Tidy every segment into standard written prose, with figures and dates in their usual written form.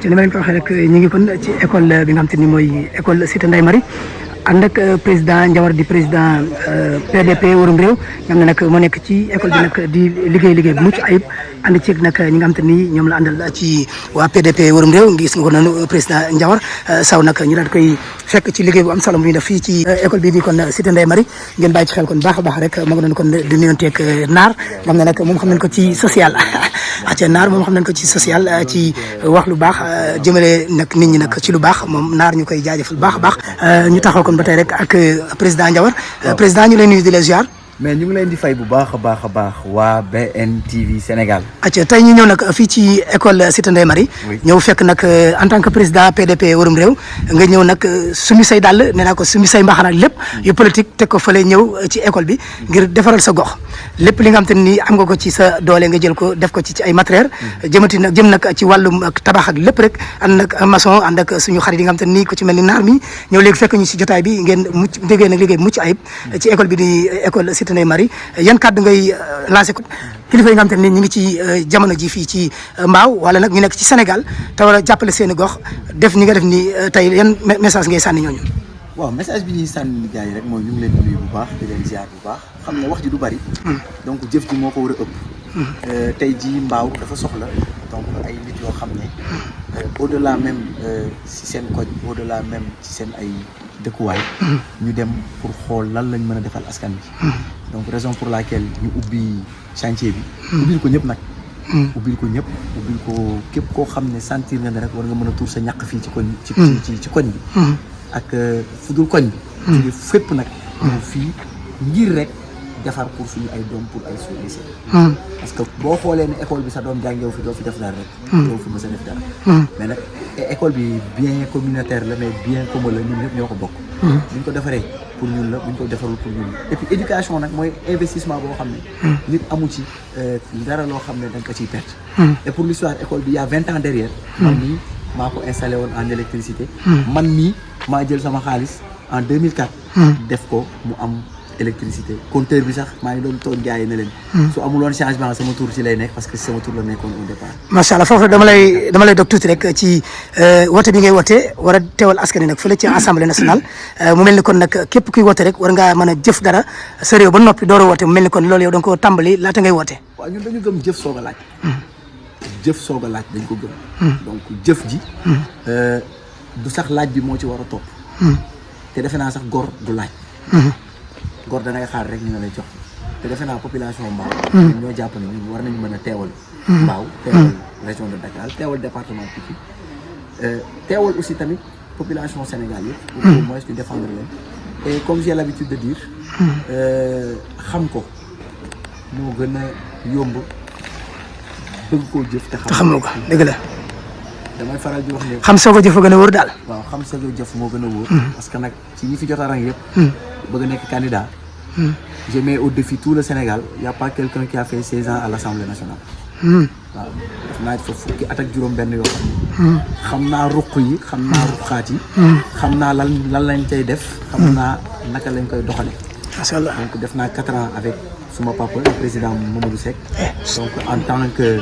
ci ni ma leen ko waxee rek ñu ngi kon ci école bi nga xam te ni mooy école Cité Ndeye Marie ànd ak président Ndiawar di président PDP warum réew nga xam ne nag moo nekk ci école bi nag di liggéey bu mucc ayib ànd ceeg nag ñi nga xam te ni ñoom la àndal ci waa PDP warum réew gis nga ko noonu président Ndiawar saw nag ñu daal koy fekk ci liggéey bu am solo bu ñu def fii ci école bii di kon Cité Ndeye Marie ngeen bàyyi ci xel kon baax a baax rek ma nga doon kon di nuyonteeg naar nga xam ne nag moom xam nañ ko ci social acca naar moom xam nañ ko ci social ci wax lu baax jëmale nag nit ñi nag ci lu baax moom naar ñu koy jaajëfal baax a baax ñu taxaw kon ba tey rek ak président Ndiawar président ñu lay nuyu di la ziar mais ñu ngi leen di fay bu baax a baax waa BNTV Sénégal. acca tey ñu ñëw nag fii ci école Cité Ndeye Marie ñëw fekk nag en tant que président PDP warum réew nga ñëw nag sumi say dàll nee naa ko sumi say mbaxana lépp yu politique teg ko fële ñëw ci école bi ngir defaral sa gox lépp li nga xam te ni am nga ko ci sa doole nga jël ko def ko ci ay matériel jëm nag ci wàllum tabax ak lépp rek ànd ak maçon ànd ak suñu xarit yi nga xam te ni ku ci mel ni naar mi ñëw léegi fekk ñu si jotaay bi ngeen mucc déggee nag liggéey mucc ayib ci école bi di école Cité Ndeye Marie yan kàddu ngay lancé ko kilifa yi nga xam te ne ñu ngi ci jamono ji fii ci Mbaaw wala nag ñu nekk ci Sénégal te war a jàppale seen i gox def ñi nga def ni tey yan message ngay sànni ñooñu. waaw message bi ñuy sànni gars yi rek mooy ñu ngi leen di nuyu bu baax di leen ziar bu baax xam ne wax ji du bari. donc jëf ji moo ko war a ëpp. tey jii Mbaaw dafa soxla donc ay nit yoo xam ne au delà même si seen koñ au delà même ci seen ay dëkkuwaay. ñu dem pour xool lan lañ mën a defal askan bi. donc raison pour laquelle ñu ubbi chantier bi. ubbil ko ñëpp nag. ubbil ko ñëpp ubbil ko képp koo xam ne sentir nga ne rek war nga mën a tuur sa ñàq fii ci koñ. ci koñ bi. ak fu dul koñ bi. jóge fépp nag. ñëw fii ngir rek defar pour suñu ay doom pour ay suñu ay seen. parce que boo xoolee ne école bi sa doom jàngeewu fi doo fi def dara rek. doo fi mës a def dara. mais nag école bi bien communautaire la mais bien commun la ñun ñëpp ñoo ko bokk. buñ ko defaree pour ñun la buñ ko defarul pour ñun la et puis éducation nag mooy investissement boo xam ne. nit amu ci dara loo xam ne da nga ko ciy perte. et pour l'histoire école bi y a 20 ans derrière. man mii maa ko installé woon en électricité. man mii maa jël sama xaalis en 2004. def ko mu am électricité compteur bi sax maa ngi doon tooñ gars yi ne leen. su amuloon changement sama tour ci lay nekk parce que sama tour la nekkoon au départ. macha allah foofu dama lay dog tuuti rek ci woote bi ngay woote war a teewal askan wi nag fële ci assemblée nationale mu mel ni kon nag képp kuy woote rek war ngaa mën a jëf dara sa réew ba noppi door a woote mu mel ni kon loolu yow da nga ko tàmbali laata ngay woote. waaw ñun dañu gëm jëf soog a laaj. jëf soog a laaj dañ ko gëm. donc jëf ji. du sax laaj bi moo ci war a topp. te defe naa sax gor du laaj. gor da ngay xaar rek ñu nga lay jox te defe naa population Mbao. ñun ñoo jàpp ne ñun war nañu mën a teewal. Mbao teewal région de Dakar teewal département Pikine teewal aussi tamit population Sénégal yëpp. pour au moins ñu défendre leen. et comme j'ai l'habitude de dire. xam ko moo gën a yomb bëgg koo jëf te xamoo ko dëgg la. damay faral di wax ne. xam soo ko jëf gën a wóor daal. waaw xam soo ko jëf moo gën a wóor. parce que nag ci ñi fi jot a rang yëpp. bëgg a nekk candidat. je mets au défi tout le Sénégal y a pas quelqu'un qui a fait 16 ans à l'Assemblée nationale. waaw def naa fa fukki at ak juróom-benn yoo xam ne. xam naa ruq yi xam naa ruqaat yi. xam naa lan lañ cay def. xam naa naka lañ koy doxale. macha allah donc def naa 4 ans avec suma papa le président Mamadou Seck. donc en tant que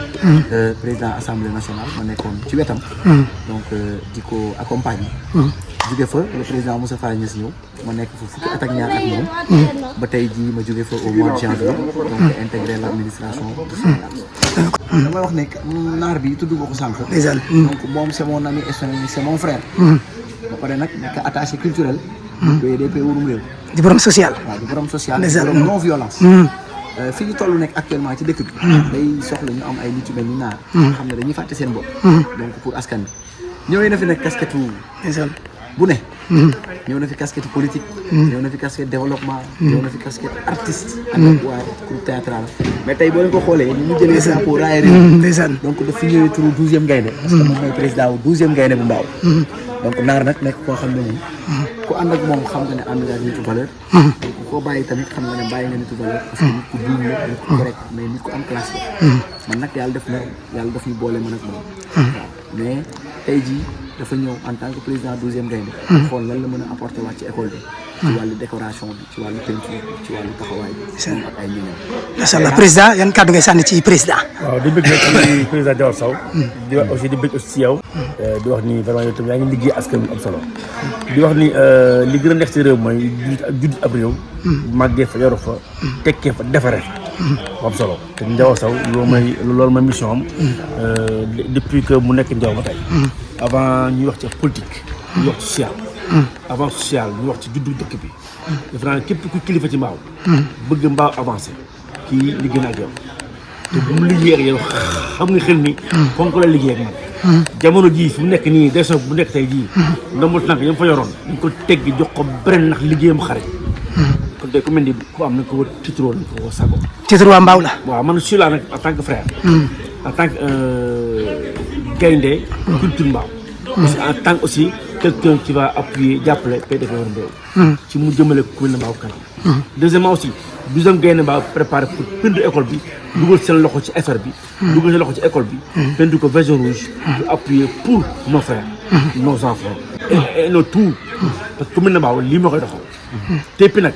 président assemblée nationale ma nekkoon ci wetam. donc di ko accompagner. jóge fa le président Moussa Fall Niass ñëw ma nekk fa fukki at ak ñaar ak moom. ba tey jii ma jóge fa au mois de janvier. donc intégrer l'administration du Sénégal. damay wax ne naar bi tudd nga ko sànq. donc moom c'est mon ami et c'est mon frère. ba pare nag nekk attaché culturel. PDP warum réew. di borom social. waaw di borom social. di borom non violence. fi ñu toll nekk actuellement ci dëkk bi. day soxla ñu am ay nit yu mel ni naar. xam ne dañuy fàtte seen bopp. donc pour askan bi ñëwee na fi nag casquette bu ne. ñëw na fi casquette politique. ñëw na fi casquette développement. ñëw na fi casquette artiste. ak waa groupe théâtral mais tey boo leen ko xoolee ñu mu jëlee drapeau raaya réew. donc daf fi ñëwee turu 12e gaynde parce que moom mooy président wu 12e gaynde bu Mbaaw. donc naar nag nekk koo xam ne moom. ku ànd ak moom xam nga ne ànd nga ak nitu valeur. donc koo bàyyi tamit xam nga ne bàyyi nga nitu valeur. parce que nit ku duñ la nit ku correct mais nit ku am classe la. man nag yàlla daf ñu boole man ak moom. waaw mais tey jii dafa ñëw en tant que président 12e gaynde. xool lan la mën a apporter waat ci école bi. ci wàllu décoration bi ci wàllu peinture bi ci wàllu taxawaay bi. ak ay ñeneen. macha allah président yan kàddu ngay sànni ci président. waaw di bëgg nag ci président Diawar Sow. di wax aussi di bëgg aussi ci yow. di wax ni vraiment yow tamit yaa ngi liggéey askan wi am solo. di wax ni li gën a neex ci réew mooy judd ab réew. màggee fa yoru fa. tekkee fa defaree fa. am solo te Diawar Sow loolu mooy mission am. depuis que mu nekk Ndiaw ba tey. avant ñuy wax ci politique. ñuy wax ci social. avant social ñu wax ci juddu dëkk bi. defe naa ne képp ku kilifa ci mbaaw. bëgg mbaaw avancé kii liggéey na ak yow. te bu mu liggéey ak yow xam nga xel ni. fonk la liggéey ak man. jamono jii fu mu nekk nii décision bu nekk tey jii. ndombal tànk yam fa yoroon dañ ko teggi jox ko beneen ndax liggéeyam xare. kon tey ku mel ni ku am nañ ko war titroo nañ ko war sago. titre waa mbaaw la. waaw man je suis là nag en tant que frère. en tant que gaynde culture mbaaw. aussi en tant que aussi quelqu'un qui va appuyer jàppale PDP war mbéew. ci mu jëmale commune Mbao kanam. deuxièmement aussi deuxième gaynde Mbao préparé pour peintre école bi. dugal seen loxo ci affaire bi. dugal seen loxo ci école bi. peintre ko version rouge. pour appuyer pour nos frères. nos enfants. et nos tout. parce que commune Mbao lii moo koy doxal. teppi nag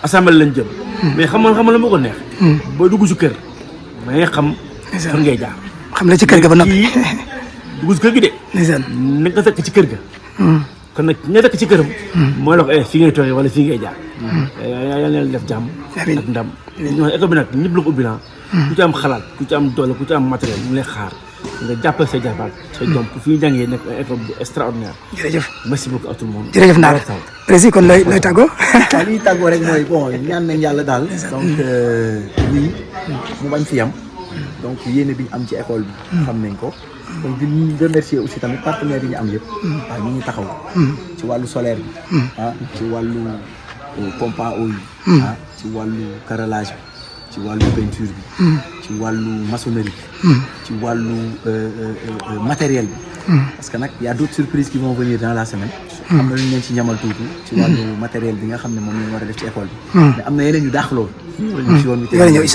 assemblée lañ jëm. mais xam la ma ko neex. boo dugg ci kër. ma ngay xam. fan ngay jaar. xam la ci kër ga ba noppi. dugg ci kër gi de. na nga fekk ci kër ga. kon nag nga fekk ci këram. mooy la ko fii ngay toogee wala fii ngay jaar. yàlla na def jàmm. ak ndam. ñu wax école bi nag ñëpp la ko ubbi naa. ku ci am xalaat ku ci am doole ku ci am matériel mu lay xaar nga jàppale say jàppaat say doom pour fi ñu jàngee nekk école bu extraordinaire. jërëjëf merci beaucoup à tout le monde. jërëjëf Naar président kon looy tàggoo. waaw li ñuy tàggoo rek mooy bon ñaan nañ yàlla daal. donc lii mu bañ fi yam. donc yéene bi ñu am ci école bi. xam nañ ko. donc di remercier aussi tamit partenaires yi ñu am yëpp. waaw ñu ngi taxaw. ci wàllu solaire bi. ci wàllu pompe à eau yi. ci wàllu carrelage bi. ci wàllu peinture bi. ci wàllu maçonnerie bi. ci wàllu matériel bi. parce que nag y a d'autres surprises qui vont venir dans la semaine. am na lu ñu leen ci ñamal tuuti. ci wàllu matériel bi nga xam ne moom la ñu war a def ci école bi. mais am na yeneen yu daax loolu. ñu ci yoon wi